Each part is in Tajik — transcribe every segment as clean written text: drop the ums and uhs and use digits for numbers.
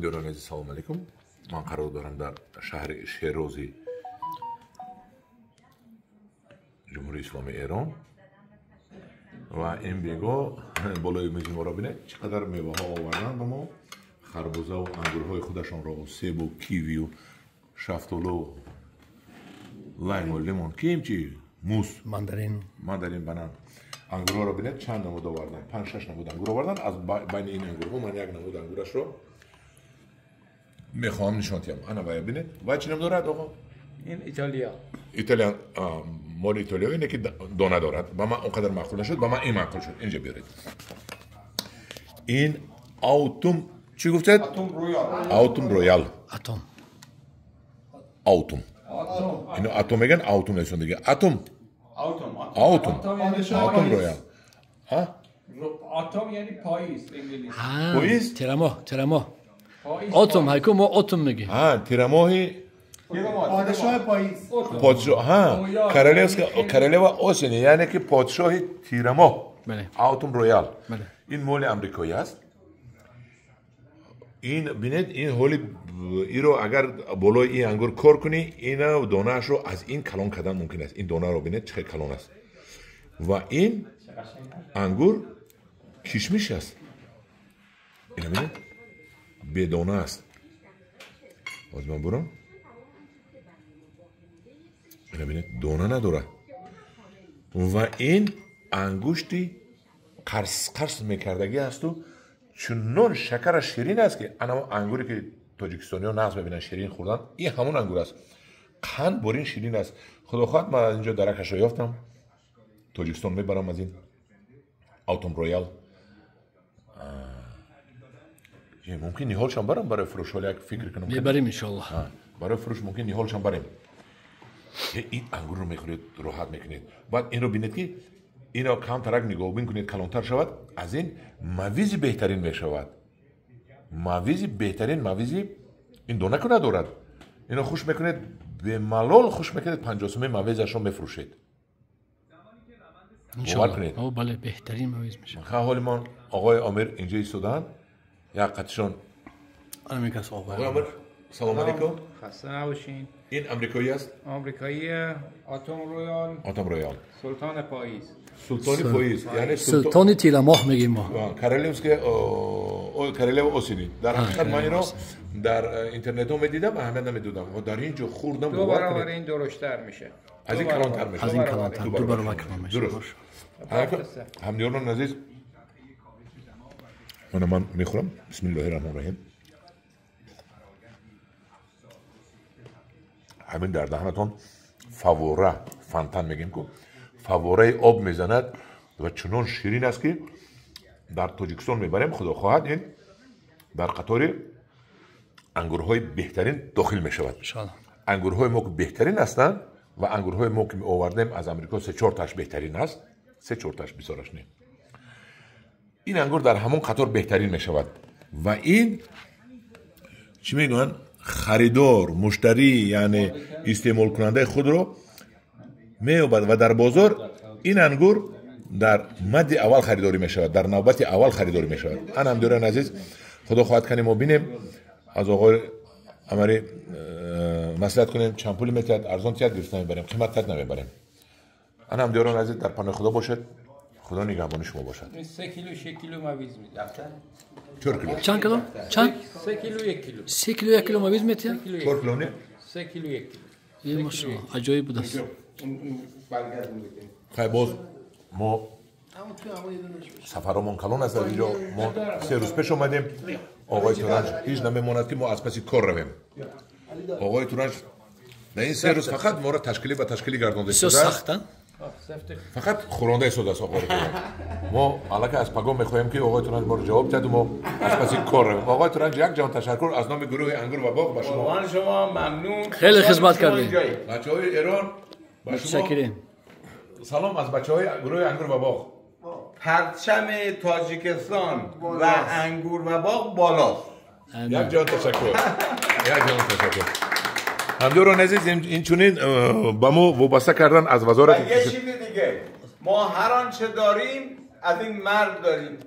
Дӯстони азиз, салом алейкум. Ман қарор дорам дар шаҳри Шерози Ҷумҳурии Исломии Эрон ва ин бего болои мизи моро бинед, чӣ қадар меваҳо овардан ба мо. Харбузаву ангурҳои худашонро, себу кивию шафтолу лайму лимон, ким чи муз, мандарин, мандарин, банан. Ангурҳоро бинед, чанд намуд овардан, 5-6 намуд ангур овардан. Аз байни ин ангурҳо ман як намуд ангурашро мехоҳам нишон диҳам. Ана вая бинед, вай чӣ ном дорад, оғо? Ин Италия. Италия, моли Италия, ине ки дона дорад. Ба ман он қадар маъқул нашуд, ба ман ин маъқул шуд. Инҷа биёред. Ин Autumn чӣ гуфтед? Autumn Royal. Autumn Royal. Атом. Autumn. Ино атом меган, Autumn несон дига. Атом. Autumn. Autumn. Autumn Royal. Ҳа? Autumn یعنی پاییز انگلیسی. پاییز؟ تیرماه، تیرماه. Autumn ҳайку мо autumn мегем. Ҳа, тирамоҳи پادشاه پاییز. پادشاه، ҳа، королевска королева осени, яъне ки подшоҳи тирамоҳ. Бале. Autumn Royal. Бале. Ин моли амрикоӣ аст. Ин бинед, ин ҳоли иро агар болои ин ангур кор кунӣ, ина донаашро аз ин калон кардан мумкин аст. Ин донаро бинед, чӣ хел калон аст. Ва ин ангур кишмиш аст. Ина бинед, бедона аст. Ҳозир ман бурам. Ина бинед, дона надорад. Ва ин ангушти қарс қарс мекардагӣ асту чунон шакараш ширин аст, ки ана ангуре ки тоҷикистониҳо нағз мебинанд ширин хӯрдан, ин ҳамон ангур аст. Қанд борин ширин аст. Худо хоҳад, ман аз инҷо даракашро ёфтам, Тоҷикистон мебарам аз ин Autumn Royal. Мумкин ниҳолшам барам барои фурӯш, ҳоло як фикр кунам. Мебарем, иншоаллоҳ. Барои фурӯш мумкин ниҳолшам барем. Ин ангурро мехӯред, роҳат мекунед. Баъд инро бинед, ки ино камтарак нигоҳубин кунед, калонтар шавад, аз ин мавизи беҳтарин мешавад. Мавизи беҳтарин, мавизи ин дона ку надорад. Ино хуш мекунед, бемалол хуш мекунед, 50 сомӣ мавизашро мефурӯшед. Бовар кунед. О, бале, беҳтарин мавиз мешавад. Ха, ҳоли мон оғои Омир инҷо истодаанд, як қатишон. Ана мекас оғои оғои Омир, салом алейкум. خسته نباشین. این امریکایی است؟ آمریکایی، Autumn Royal. Autumn Royal. سلطان پاییز. سلطانی پاییز یعنی سلطان تیرماه میگیم ما. королевский королева осени. Дар ҳақиқат ман инро дар интернет медидам, аҳамият намедодам ва дар ин ҷо хӯрдам. دو برابر این درشتر میشه. از این کلانتر میشه. از این کلانتر، دو برابر کلان میشه. درست. همدیاران عزیز، من میخورم. بسم الله الرحمن الرحیم. ҳамин дар даҳанатон фавора, фонтан мегем ку, фавораи об мезанад ва чунон ширин аст, ки дар Тоҷикистон мебарем. Худо хоҳад, ин дар қатори ангурҳои беҳтарин дохил мешавад. Ангурҳои мо ки беҳтарин ҳастанд ва ангурҳои мо ки овардем аз Амрико, се чорташ беҳтарин аст, се чорташ, бисёраш не. Ин ангур дар ҳамон қатор беҳтарин мешавад. Ва ин чӣ мегӯянд, харидор, муштарӣ, яъне истеъмолкунандаи худро меёбад ва дар бозор ин ангур дар мадди аввал харидорӣ мешавад, дар навбати аввал харидорӣ мешавад. Ана, ҳамдиёрани азиз, худо хоҳад, кани мо бинем, аз оғои Амари маслиҳат кунем, чанд пули метиҳад, арзон тиҳад, гирифта мебарем, қимат тиҳад, намебарем. Ана, ҳамдиёрони азиз, дар паноҳи Худо бошед, Худо нигаҳбони шумо бошад. 3 кило, 6 кило мавиз میده. 4 кило. Чанд кило? Чанд? 3 кило, 1 кило. 3 кило, 1 кило мавиз метиҳад? 4 кило не? 3 кило, 1 кило. Е, машаллоҳ, аҷоиб будааст. Хай, боз мо сафаромон калон аст. Дар инҷо мо 3 рӯз пеш омадем. Оғои Туранҷ ҳеҷ намемонад, ки мо аз паси кор равем. Оғои Туранҷ дар ин 3 рӯз фақат моро ташкилӣ ба ташкилӣ гардонда. Бисёр сахт. Фақат хӯронда истодааст оғои Туранҷ. Мо аллакай аз пагоҳ мехоҳем, ки оғои Туранҷ моро ҷавоб диҳаду мо аз паси кор равем. Оғои Туранҷ, як ҷаҳон ташаккур аз номи гурӯҳи Ангур ва боғ ба шумо. Шумо мамнун. Хеле хизмат кардем. Бачаҳои Эрон ба шумо салом аз бачаҳои гурӯҳи Ангур ва боғ. پرچم تاجیکستان و انگور و باغ بالاست. یک جان تشکر، یک جان تشکر. همدیاران عزیز، این چنین با ما وابسته کردن از وزارت. و یه چیز دیگه، ما هر آنچه داریم از این مرد داریم.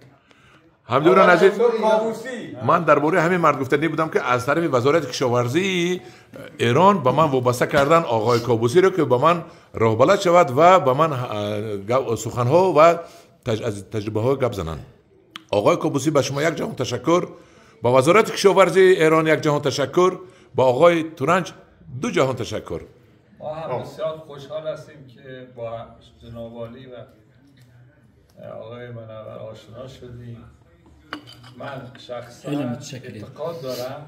Ҳамдиёрон азиз, کاووسی. Ман дар бораи ҳамин мард гуфтанӣ будам, ки аз тарафи вазорати кишоварзии Эрон ба ман вобаста кардан оғои Кобусиро, ки ба ман роҳбалад шавад ва ба ман суханҳо ва аз таҷрибаҳо гап зананд. Оғои Кобусӣ, ба шумо як ҷаҳон ташаккур, ба вазорати кишоварзии Эрон як ҷаҳон ташаккур, ба оғои Туранҷ ду ҷаҳон ташаккур. ما هم بسیار خوشحال هستیم که با جناب عالی و آقای منور آشنا شدیم. من شخصا خیلی متشکرم. اعتقاد دارم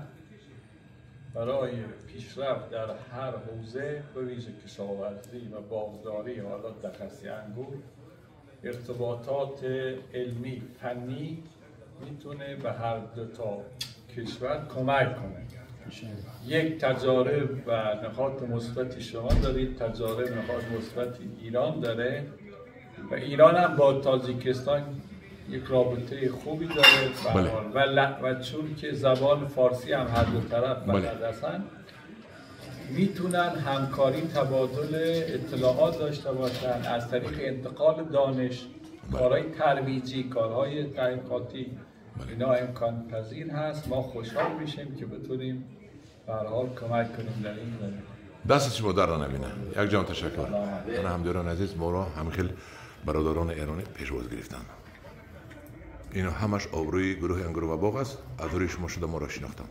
برای پیشرفت در هر حوزه، به ویژه کشاورزی و باغداری، حالا تخصصی انگور، ارتباطات علمی فنی میتونه به هر دو تا کشور کمک کنه. یک تجارب و نقاط مثبتی شما دارید، تجارب نقاط مثبتی ایران داره و ایران هم با تاجیکستان یک رابطه خوبی داره به هر حال. و چون که زبان فارسی هم هر دو طرف بلد هستن، میتونن همکاری، تبادل اطلاعات داشته باشن از طریق انتقال دانش، کارهای ترویجی، کارهای تحقیقاتی. اینا امکان پذیر هست. ما خوشحال میشیم که بتونیم به هر حال کمک کنیم در این زمینه. Дасти шумо дард набина, як ҷаҳон ташаккур. Мана, ҳамдиёрон азиз, моро ҳамин хел бародарони эронӣ пешвоз гирифтанд. Ино ҳамаш обрӯи гурӯҳи ангур ва боғ аст. Аз рӯи шумо шуда моро шинохтанд.